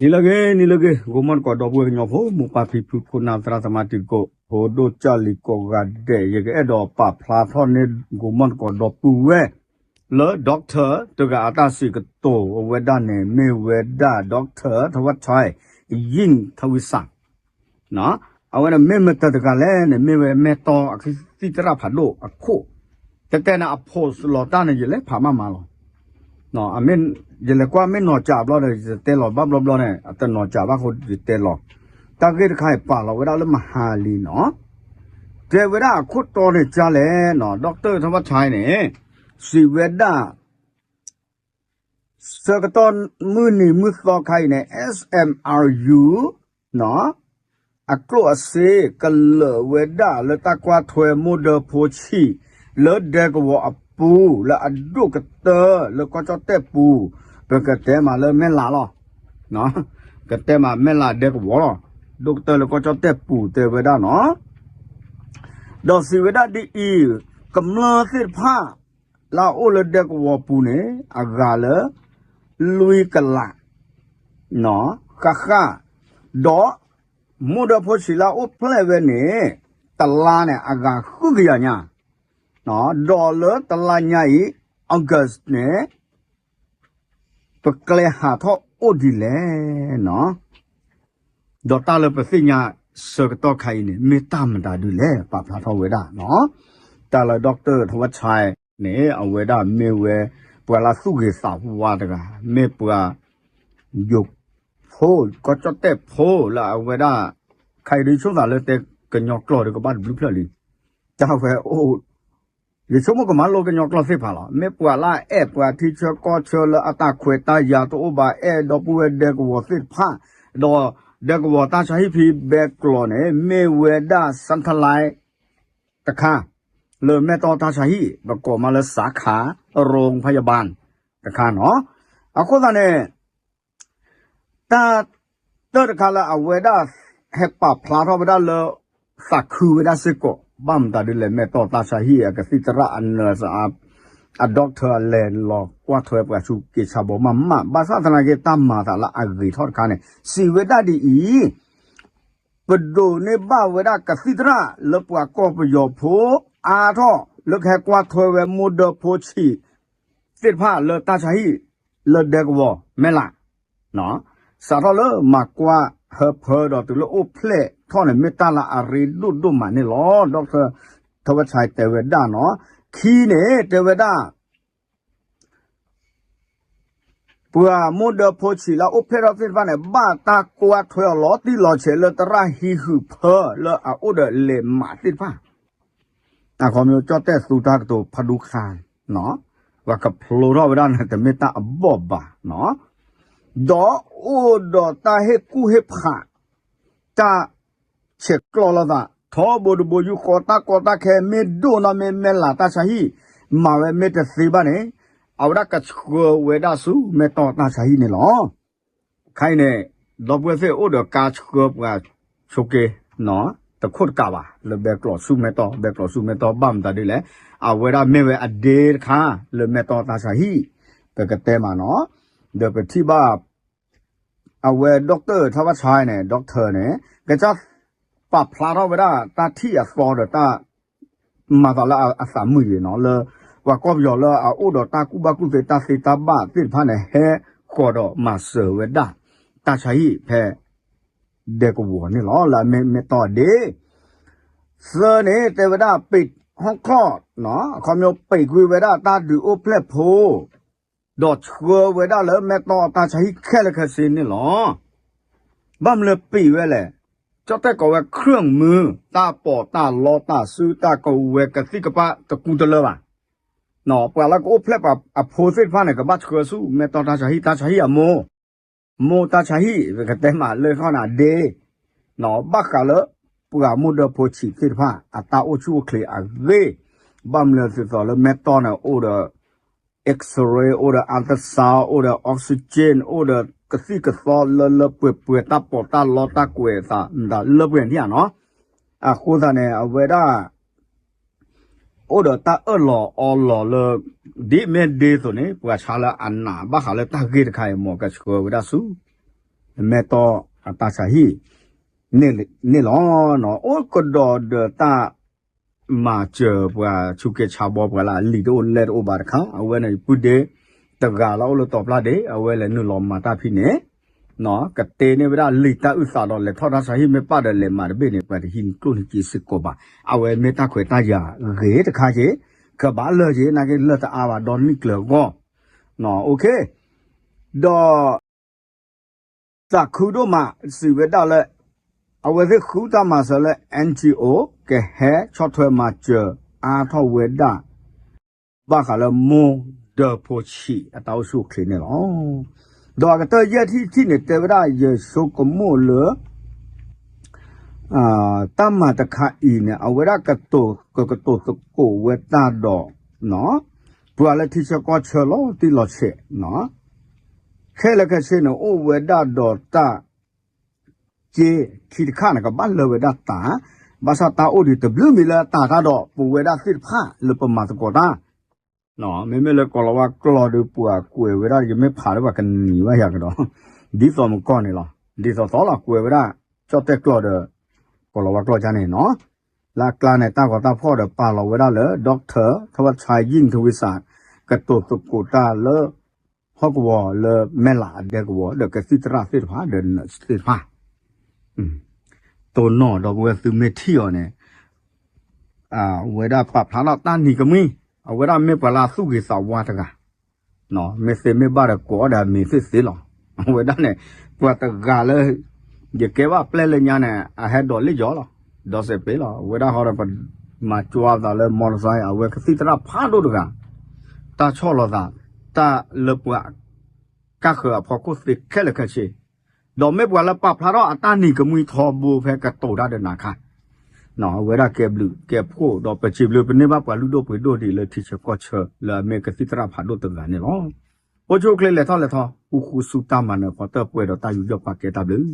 နံၤလၢအဂ့ၤ နံၤလၢအဂ့ၤ ဂီၤမီၢ်သကိး ဒီပုၢ်ဝဲၢ်ကညီဖိ မိၢ်ပၢ်ဖံဖု ခိၣ်နၢ်သရၣ်သမါတံၤသကိး ဖိဒိၣ်ကၢ်လံၤကိးဂၤဒဲး ယကအဲၣ်ဒိးပာ်ဖျါထီၣ်န့ၢ် ဂီၤမီၢ်သကိးဒီပုၢ်ဝဲၢ် လၢ doctor တဂၤအတၢ်စံးကတိၤ အဝဲဒၣ်န့ၣ် မ့ၢ်ဝဲဒၣ် doctor ထဝၣ်ဆၢၣ် ယံၣ်ထဝံစၣ် အဝဲန့ၣ်မ့ၢ်မတၤတဂၤလဲၣ်န့ၣ် မ့ၢ်ဝဲမဲၢ်တီၢ်အကသံၣ်သရၣ်ဖးဒိၣ်အခိၣ်, တဲတဲန့ၣ် အ post လီၤတၢ်န့ၣ် ယလဲၤဖးမးမးလီၤ. ယလဲၤကွၢ်မ့ၢ်နီၢ်ကးဘျီဒီး ယတဲလီၤဘၣ်ဘျီဘျီန့ၣ် အတနီၢ်ကးဘၣ်အဃိ ယတဲလီၤ. တၢ်ဂ့ၢ်တခါအံၤပာ်လီၤဝဲဒၣ်လၢမဟါလံနီၤ, တဲဝဲဒၣ်အခိၣ်တီန့ၣ်ကၢ်လဲၣ်နီၤ doctor ထဝၣ်ဆၢၣ်န့ၣ် စံးဝဲဒၣ် ဆၢကတီၢ်မုၢ်နံၤမုၢ်သီခါအံၤန့ၣ် S M R U နီၤ အကျိၣ်အစ့ကလၢာ်ဝဲဒၣ်လၢတၢ်ကွၢ်ထွဲမိၢ်ဒၢဖိဆံး လၢဒဲကဝီၤအပူၤ လၢအဒိၣ်ကတၢၢ်လၢကီၢ်ကၠီၣ်တဲၣ်ပူၤ, ပကတဲမးလၢမဲၢ်လးလီၤ. ကတဲမးမဲၢ်လးဒဲကဝီၤလီၤ, ဒိၣ်ကတၢၢ်လၢကီၢ်ကၠီၣ်တဲၣ်ပူၤတဲဝဲဒၣ်နီၤ ဒီးစံးဝဲဒၣ်ဒ်အံၤ, ကမျၢၢ်သ့ၣ်တဖၣ် လၢအအိၣ်လၢဒဲကဝီၤပူၤန့ၣ် အဂၤလၢ လွံၢ်ကလး ဃၣ်ဃၣ်, ဒီးမိၢ်ဒၢဖိဆံးလၢအအိၣ်ဖျဲၣ်ဝဲန့ၣ် တလါန့ၣ် အဂၤဃုကယၤညါ, ဒီးလၢတလါညါအံၤ August န့ၣ် ပကလဲၤဟးထီၣ်အိၣ်ဒ်လဲၣ်နီၤ ဒီးတၢ်လၢပသ့ၣ်ညါဆၢကတီၢ်ခါအံၤန့ၣ် မ့ၢ်တၢ်မတၤဒုလဲၣ် ပာ်ဖျါထီၣ်ဝဲဒၣ်နီၤ, တၢ်လၢ doctor ထဝၣ်ဆၢၣ်န့ၣ် အဝဲဒၣ်မ့ၢ်ဝဲ ပှၤလၢသူၣ်ဂ့ၤသးဝါတဂၤ မ့ၢ်ပှၤ ယိၤဖိ ကီၢ်ကၠီၣ်တဲၣ်ဖိလၢအဝဲဒၣ် ခါအံၤဒ်ဆိမိၣ်သးလၢတဲကညီကျိာ်ဒီးကဘၣ်တဘျုးဖျၢၣ်လံ, တၢ်ဝဲအိၣ် ယဆိကမိၣ်ကမၤလိကညီကျိာ်သ့ၣ်တဖၣ်လီၤ. မ့ၢ်ပှၤလၢအအဲၣ်ပှၤထံဆၢကီၢ်ဆၢလၢအတၢ်ခွဲးတၢ်ယာ်တအိၣ်ဘၣ် အဲၣ်ဒီပုၢ်ဝဲၢ်ဒဲကဝီၤသ့ၣ်တဖၣ်, ဒီးဒဲကဝီၤတၢ်ဆါဟံၣ်ဖဲဘဲကျိးန့ၣ် မ့ၢ်ဝဲဒၣ် satellite တခါ လၢမဲၢ်တီၢ်တၢ်ဆါဟံၣ် ပကိးမးလၢ สาขาโรงพยาบาล တခါနီၤ. အဃိသတးန့ၣ် တၢ်တၢၢ်တခါလၢအဝဲဒၣ် ဟဲပာ်ဖျါထီၣ်ဝဲဒၣ်လၢ သးခုဝဲဒၣ်စ့ၢ်ကီး ဘၣ်မတၤဒ်လဲၣ် မဲၢ်တီၢ်တၢ်ဆါဟံၣ်အကသံၣ်သရၣ်အ nurse အ doctor အလဲၤလီၤကွၢ်ထွဲပှၤဆူက့ၤဆါဘီမးမး ဘၣ်ဆၣ်သနာ်က့ တၢ်မၤသးလၢအဂ့ၤထီၣ်တခါန့ၣ် စံးဝဲဒၣ်ဒ်အံၤ ပဒိးန့ၢ်ဘၣ်ဝဲဒၣ်ကသံၣ်သရၣ်လၢပှၤကီၢ်ပယီၤဖိအါထီၣ် လၢကဟဲကွၢ်ထွဲဝဲမိၢ်ဒၢဖိဆံးသ့ၣ်တဖၣ်လၢတၢ်ဆါဟံၣ် လၢဒဲကဝီၤမဲၢ်လး စးထီၣ်လၢမၤကွၢ်ဟၢဖၢဒီးတုၤလၢအိၣ်ဖျဲၣ်ထီၣ်န့ၣ် မ့ၢ်တၢ်လၢအရ့ဒိၣ်ဒိၣ်မးန့ၣ်လီၤ. doctor ထဝၣ်ဆၢၣ်တဲဝဲဒၣ်နီၤ. ခံန့ၣ်တဲဝဲဒၣ် ပှၤမိၢ်ဒၢဖိဆံးလၢအအိၣ်ဖျဲၣ်ထီၣ်သ့ၣ်တဖၣ်န့ၣ် ဘၣ်တၢ်ကွၢ်ထွဲအီၤလီၤတံၢ်လီၤဆဲးလၢသရၣ်ဟံးဟုးဖၢလၢအအိၣ်ဒီးလဲးမးသ့ၣ်တဖၣ် အခီပညီကၠီၣ်တဲၣ်သူတၢ်ကတိၤဖးဒူခါ ပှၤကဖျိထီၣ်ဝဲဒၣ်န့ၣ် တမ့ၢ်တၢ်အဘီၣ်ဘၣ်, ဒီးအိၣ်ဒီးတၢ်ဟ့ၣ်ကူၣ်ဟ့ၣ်ဖး တၢ်ဆဲးကျိးလိာ်သး ထီဘိတဘိယူၢ်ဃီ တၢ်ကီတၢ်ခဲမ့ၢ်ဒိၣ်နီၢ်မ့ၢ်မဲၢ်လးတၢ်ဆါဟံၣ် မၤဝဲမ့ၢ်တသ့ဘၣ်န့ၣ် အဝဲဒၣ်ကဆှၢဝဲဒၣ်ဆူမဲၢ်တီၢ်တၢ်ဆါဟံၣ်န့ၣ်လီၤ. ခဲအံၤန့ၣ် ဒီပုၢ်ဝဲၢ်သ့ၣ်အိၣ်ဒီးကါဆှၢပှၤဆိးက့ တခိၣ်တကးဘၣ် လၢဘဲကျိးဆူမဲၢ်တီၢ် ဘဲကျိးဆူမဲၢ်တီၢ် ဘၣ်မတၤဒ်လဲၣ် အဝဲဒၣ်မ့ၢ်ဝဲအဒ့တခါ လၢမဲၢ်တီၢ်တၢ်ဆါဟံၣ် ပကတဲမးနီၤ ဒီးပထံၣ်ဘၣ် အဝဲ doctor ထၢဘၣ်ဆါန့ၣ် doctor န့ၣ် ကစၢ်ပာ်ဖျါထီၣ်ဝဲဒၣ် တၢ်ထံၣ်အသီဒီးတၢ် မၤသးလၢအသးမုာ်ယံၤနီၤ လၢပှၤကီၢ်ပယီၤလၢအအိၣ်ဒီးတၢ်ကူၣ်ဘၣ်ကူၣ်သ့တၢ်သ့တၢ်ဘၣ်သ့ၣ်တဖၣ်န့ၣ် ဟဲဃီၤဒီးမၤစၢၤဝဲဒၣ် တၢ်ဆါဟံၣ်ဖဲ ဒဲကဝီၤန့ၣ်လီၤ လၢအမ့ၢ်မဲၢ်တီၢ်အဒ့ သၢန့ၣ် တဲဝဲဒၣ် ပိတ်ห้องคลอด အခီပညီ ပိတ်ကွံာ်ဝဲဒၣ်တၢ်ဒုးအိၣ်ဖျဲၣ်ဖိ ဒီးဆှၢဝဲဒၣ်လၢမဲၢ်တီၢ်တၢ်ဆါဟံၣ်ခဲလၢာ်ခဲဆ့န့ၣ်လီၤ. ဘၣ်မနုၤလၢပိတ်ဝဲလဲၣ်, ကၠီၣ်တဲၣ်ကိးဝဲ เครื่องมือ တၢ်ပီးတၢ်လီတၢ်စုတၢ်ကဝဲၤကသံၣ်ကပၤတကူတလၢဘၣ်. ပှၤလၢကအိၣ်ဖျဲၣ်ပှၤအဖိသ့ၣ်တဖၣ်န့ၣ် ကဘၣ်ဆှၢဆူမဲၢ်တီၢ်တၢ်ဆါဟံၣ် တၢ်ဆါဟံၣ်အမိၢ် မိၢ်တၢ်ဆါဟံၣ် ပကတဲမးလၢခီၣ်နၤဒ့ ဘၣ်ဃးလၢ ပှၤမိၢ်ဒၢဖိဆံးသ့ၣ်တဖၣ် အတၢ်အိၣ်ဆူၣ်အိၣ်ချ့အဂ့ၢ်, ဘၣ်မနုၤလဲၣ်ဒ်သိးလၢမဲၢ်တီၢ်န့ၣ်အိၣ်ဒီး X-ray အိၣ်ဒီး ultrasound အိၣ်ဒီး oxygen အိၣ်ဒီးကသံၣ်ကသီလၢလၢပှဲၤပှဲၤ တၢ်ပီးတၢ်လီတၢ်ကွဲးအသး မတၤလၢပှဲၤန့ၣ်ဧါနီၤ. အဃိသတးန့ၣ် အဝဲဒၣ် အိၣ်ဒီးတၢ်အၢၣ်လီၤအီလီၤလၢ ဒ်မ့ၢ်ဒ်သိးန့ၣ် ပှၤဆါလၢအနာ်ဘၣ်ဃးလၢတၢ်ဂ့ၢ်တခါအံၤ မ်ကဆှၢဝဲဒၣ်ဆူ မဲၢ်တီၢ်အတၢ်ဆါဟံၣ်န့ၣ်လီၤ. အိၣ်ကဒီးဒီးတၢ် မၤစၢၤပှၤဆူးက့ဆါဘီပှၤလၢအလံာ်တအိၣ်လဲၢ်တအိၣ်ဘၣ်တခါ အဝဲန့ၣ် ပုၢ်ဒ့တဂၤလၢအိၣ်လၢတီၤပျၢ်ဒ့ အဝဲလဲၤနုာ်လီၤမၤတၢ်ဖဲန့ၣ် ကတ့န့ၢ်ဝဲဒၣ်လံာ်တၢ်အုၣ်သးဒီးလဲၤထီၣ်တၢ်ဆါဟံၣ်မ့ၢ်ပၣ်ဒီးလဲၤမၤတဘ့ၣ်န့ၣ် ပှၤတဟံးန့ၢ်ကျိၣ်န့ၢ်စ့စ့ၢ်ကီးဘၣ်. အဝဲမ့ၢ်တၢ်ခွဲးတၢ်ယာ်ဂ့ၤတခါက့ၤ ကဘၣ်လၢာ်က့ၤ နာ်က့လၢာ်တအါဘၣ်ဒီနံၣ်ကျၢၤအဂီၢ် ဒီး သးခုဒိၣ်မးစံးဝဲဒၣ်လၢ အဝဲသ့ၣ်ဃုတၢ်မၤစၢၤလၢ NGO ကဟဲဆီၣ်ထွဲမၤစၢၤအါထီၣ်ဝဲဒၣ် ဘၣ်ဃးလၢမိၢ်ဒၢးဖိဆံးအတၢ်အိၣ်ဆူၣ်အိၣ်ချ့န့ၣ်လီၤ. ဒီးအကတၢၢ်ယဲၢ်ထံၣ်ထံၣ်န့ၣ် တဲဝဲဒၣ်ယဆိကမိၣ်လၢ တၢ်မၤတခါအံၤန့ၣ် အဝဲဒၣ်ကတိၤကကတိၤသကိးဝဲတၢ်ဒီး ပှၤလၢထံဆၢကီၢ်ဆၢလီၤတံၢ်လီၤဆဲး ခဲလၢာ်ခဲဆ့န့ၣ် အိၣ်ဝဲဒၣ်ဒီးတၢ် က့ခံတခါန့ၣ် ကဘၣ်လၢဝဲဒၣ်တၢ်, ဘၣ်ဆၣ်တၢ်အိၣ်ဒံးတဘျုးမံၤလၢတၢ်တၢ်ဒီး ပဝဲဒၣ်သ့ၣ်တဖၣ်လၢပမၤသကိးတၢ် မ့မ့ၢ်လၢကိၤလၤဝါကျိာ်ဒီးပှၤကွဲးဝဲဒၣ် ယမ့ၢ်ဖးလၢပှၤကနံၤဘၣ်ယၤကဒီး ဒ်သိးမကီၢ်န့ၣ်လီၤ. ဒ်သိးသိးလီၤ ကွဲးဝဲဒၣ် ကၠီၣ်တဲၣ်ကျိာ်ဒီး ကိၤလၤဝါကျိာ်ကန့ၣ်နီၤ လၢအကျါန့ၣ် တၢ်ဂီၤတၢ်ဖီၣ်ဒီးပာ်လီၤဝဲဒၣ်လၢ doctor ထဝဲဆါယံၣ်ထဝံစး ကတိၤသကိးတၢ်လၢ ဟီၣ်ကဝီၤလၢမဲၢ်လးအဒဲကဝီၤ ဒီးကသံၣ်သရၣ်သ့ၣ်တဖၣ် ဒီး nurse သ့ၣ်တဖၣ် တိၢ်နီၣ်ဒီပုၢ်ဝဲၢ်သုမ့ၢ်ထံၣ်အီၤန့ၣ် အဝဲဒၣ်ပာ်ဖျါထီၣ်တၢ်နံၤကမှံ အဝဲဒၣ်မ့ၢ်ပှၤလၢအသူၣ်ဂ့ၤသးဝါတဂၤ မ့ၢ်သ့မ့ၢ်ဘၣ်ဒီးကိးအီၤဒီးအမံၤသ့ၣ်သ့လီၤ. အဝဲဒၣ်န့ၣ် ပှၤတဂၤလၢ ယကဲဘၣ်ပျဲလၢညါန့ၣ် အဟဲဒိးလ့ၣ်ယီၤလီၤ. ဒီးစဲးပ့ၤလီၤ အဝဲဒၣ်ဃီဒီးပမၤကွၢ်သးလၢ မော်တော်ဆိုင် အဝဲကသံၣ်သရၣ်ဖးဒိၣ်တဂၤ တၢ်ဆီၣ်လီၤသး တၢ်လၢပှၤ ကၢ်ဃၢၤအဖီခိၣ်သ့ခဲလၢာ်ခဲဆ့ ဒီးမ့ၢ်ပှၤလၢပာ်ဖျါထီၣ်အတၢ်နံၤကမှံထီဘိဖဲကတိၤတၢ်ဒီးနၤခါ အဝဲဒၣ်ကဲဘျုးကဲဖှိၣ် ဒီးပစံးဘျုးပန့ၢ်ဘၣ်ပှၤလုၢ်ဒိၣ်ပှ့ၤဒိၣ်ဒ်လၢထံဆၢကီၢ်ဆၢလၢအမ့ၢ်ကသံၣ်သရၣ်ဖးဒိၣ်တဂၤန့ၣ်လီၤ. အိၣ်ဆူၣ်အိၣ်ချ့လဲၤထီၣ်လဲၤထီ ဃူဃူဆူတၢ်မၤနၢၤ ပှၤတၢၣ်ပှဲၤဒီးတၢ်ယူးယီၣ်ပာ်ကဲတၢ်ဘျုး